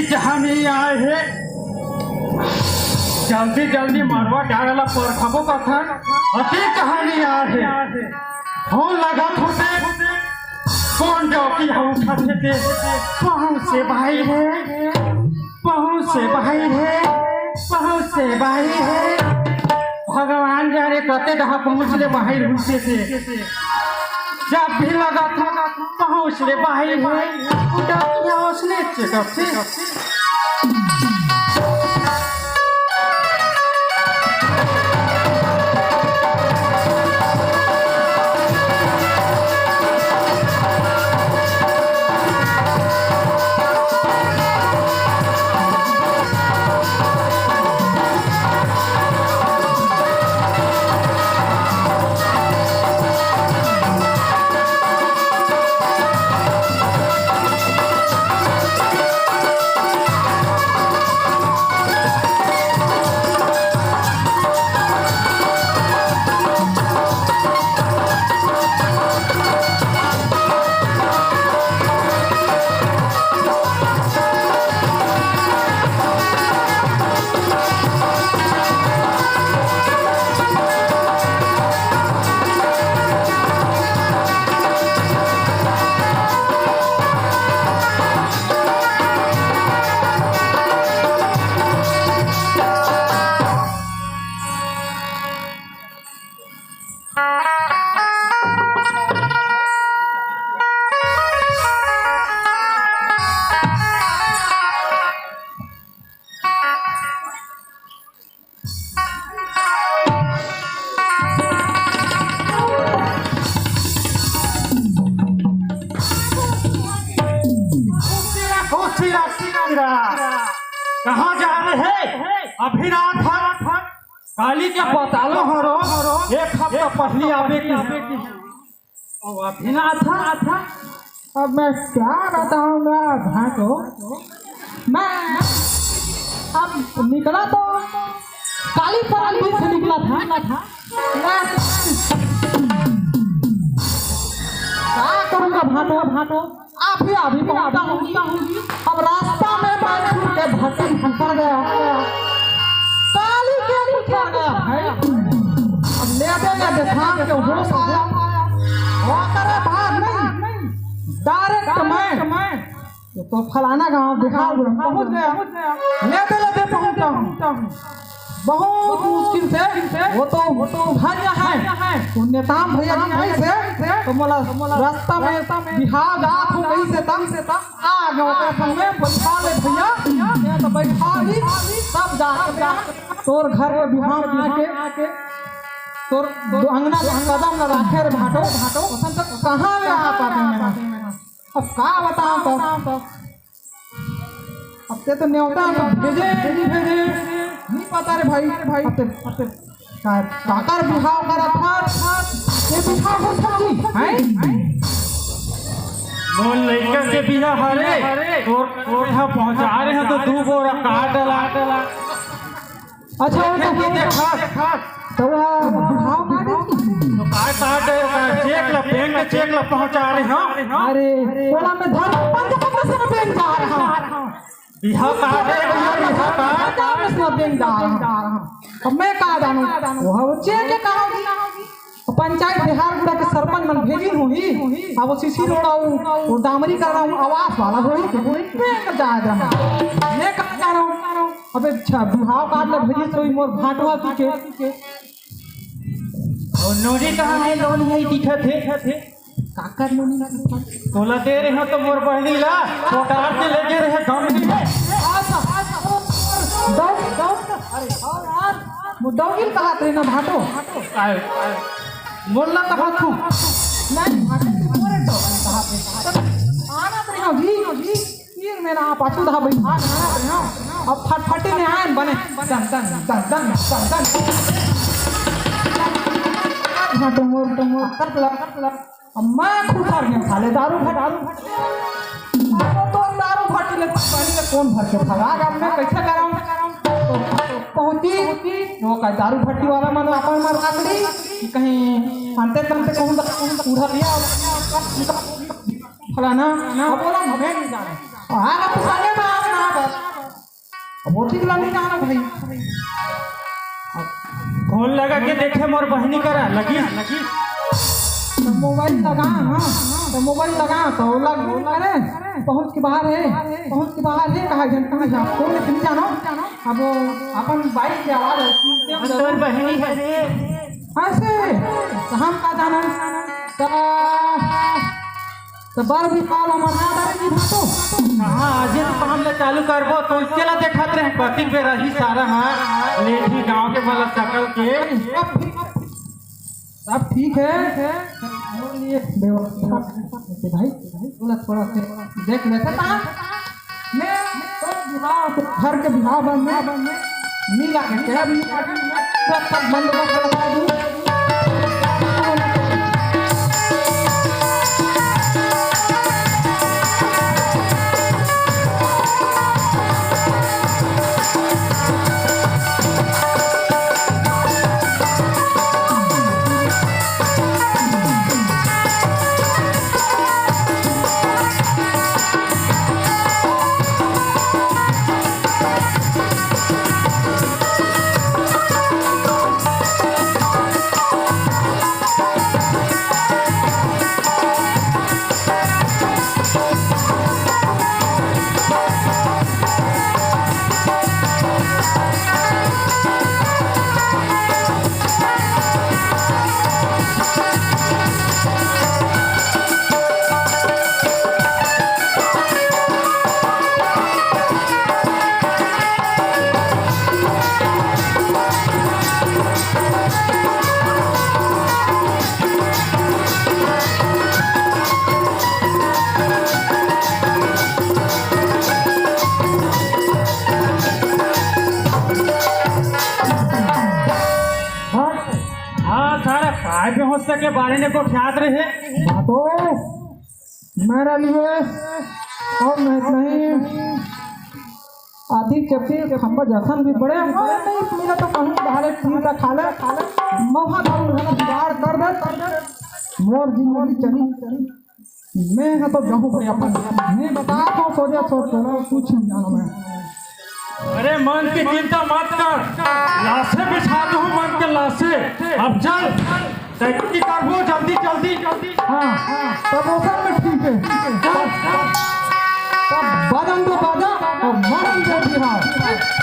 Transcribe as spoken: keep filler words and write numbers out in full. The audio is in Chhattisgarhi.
कहानी आए हे, जल्दी जल्दी मरवा डारे ला परखबो कथन, अति कहानी आए हे। फोन लगत होते, कौन डौकी हम उठाते थे, पहुँच से भाई है, पहुँच से भाई है, पहुँच से भाई है। भगवान जाने कते डहा पहुँच ले भाई रुसे थे। जब भी लगा था पहुँच ले भाई है, उठा के उसने चेकअप से। कहाँ जा रहे हैं? अभी रात है, काली के बतालो हरो, एक हफ्ता पहली आबे की। अब अभी ना था, था। अब मैं क्या बताऊंगा भाटो, मैं अब निकला तो काली पराली से निकला था, ना था। मैं क्या करूंगा भाटो, भाटो, अभी अभी पहुंचा हूँ। अब रास्ता में मैं छूट के भट्टी में फंस गया, काली के उतर गया है। अब ले दे या देखान के होश आया, ओकरे बाद नहीं, डायरेक्ट मैं ये तो फलाना गांव बिहार में पहुंच गया, ले दे, ले दे पहुंचा हूँ। बहुत मुश्किल से, वो तो, वो तो धन्य है, वो नेताम भैया जी नहीं से, तो मोला रास्ता में बिहार जात हूँ कहीं से तम से तम आ गए, ओकरे संग में बैठा ले भैया, ये तो बैठा ही, तब जा, तब जा, तोर घर में बिहार में आके, तोर दो अंगना में कदम न राखे रे भाटो, भाटो, ओसन तो कहाँ ले आ पाते हैं? अब का बताओ तो? अब ते तो न्योता तो भेजे, नहीं भेजे, नहीं पता रे भाई, रे भाई। अब ते, अब ते का-, काकर बिहाव करत हस? ये बिहाव हो सकी, हैं? मोर लइका के बिहा हरे, तोर, तोर यहाँ पहुँचा रहे हैं तो दू बोरा काट ला। अच्छा, वो तो ये देखा, देखा। तो वो बिहाव काटे की? तो का काट दे, का चेक ला, बैंक के चेक ला पहुँचा रहे हैं। अरे, ओला में धर, पंद्रह, पंद्रह सौ रुपये में जा रहा। बिहाव काटे, बिहाव काटे। पंद्रह सौ रुपये में जा रहा। अब मैं का जानूं? वो, वो चेक के कहा होगी? पंचायत बिहार गुड़ा के सरपंच मन भेजिन होही, अब वो सीसी रोड आऊ, वो डामरी करना, वो आवास वाला होही, तो वो बैंक जाए रहा। मैं कहाँ जा रहा हूँ? अबे अच्छा, बिहाव काट ले भेजिस होही मोर भाटवा की के। और नोनी कहाँ है? लोन है दिखत है। काकर नोनी ना दिखत? तोला दे रहे हो तो मोर बहनी ला, कोटार के लेके रहे गमनी में। दौड़, दौड़, अरे, और यार, वो डौगिल कहा थे ना भाटो। आए, आए। मोला तो हाथू। नहीं, भाटो तो मोरे तो कहा थे। आना तो नहीं हो जी, जी। तीन महीना आप पाछू दहा बैठा, आना तो नहीं हो। अब फटफटी में आए बने। दन, दन, दन, दन, दन, दन। भाटो मोर, तो मोर, कर ला, कर ला। अब मैं खुद भर के खा ले दारू भर, दारू भर। अब तो दारू भट्टी ले पानी ले कौन भर के भगा? अब मैं कैसे कराऊं? पहुंची, वो का दारू भट्टी वाला मन अपन मन रख ली, कहीं अंते तंते कहूं तो उठा लिया, फलाना, अब बोला मैं नहीं जा रहा। आ रहा तो साले में आ रहा। अब ओती ला नहीं जाना भाई। फोन लगा के देखे मोर बहिनी करा, लगी। तो मोबाइल लगा, हाँ, तो मोबाइल लगा, तो लग, अरे, पहुँच के बाहर है, पहुँच के बाहर है, कहा जन, कहा जा, फोन नहीं जाना। अब वो अपन बाइक के आवाज है, सुनते हम तोर जरूर। बहिनी है रे। ऐसे, तो हम का जाना, तो तो बर भी पाल हमर ना दादा जी भातो। कहाँ आजे तो काम ले चालू करबो, तो इसके ला देखत रहे, पति पे रही सारा, हाँ, लेठी गांव के भला सकल के। सब ठीक, सब ठीक है। बोलिए, व्यवस्था के भाई, थोड़ा, थोड़ा से देख लेते ता। मैं तो बिहाव, घर के बिहाव में मिला के कह भी, सब, सब बंदोबस्त लगा दूं। हाँ, हाँ, सारा काय बेहोश के बारे में को ख्यात रहे। बातो, मेरे लिए और नहीं, नहीं, आदि चपटी खम्बा जखन भी बड़े, और नहीं, पीला तो कहूँ, बाहर एक पीला खा ले, खा ले, मौका था उन्होंने जुगाड़ कर दे, कर दे, मोर जिंदगी चली, चली। मैं ना तो जाऊँ भाई अपन। मैं बता तो सोचा सोच करो, कुछ नहीं जानो मैं। अरे मन की चिंता मत कर, लाशे बिछा दूँ मन के लाशे। अब चल, तैयारी करबो जल्दी, जल्दी, जल्दी। हाँ, तब वो सब में ठीक है। चल, चल। तब बजन दो बाजा और मरन दो बिहार।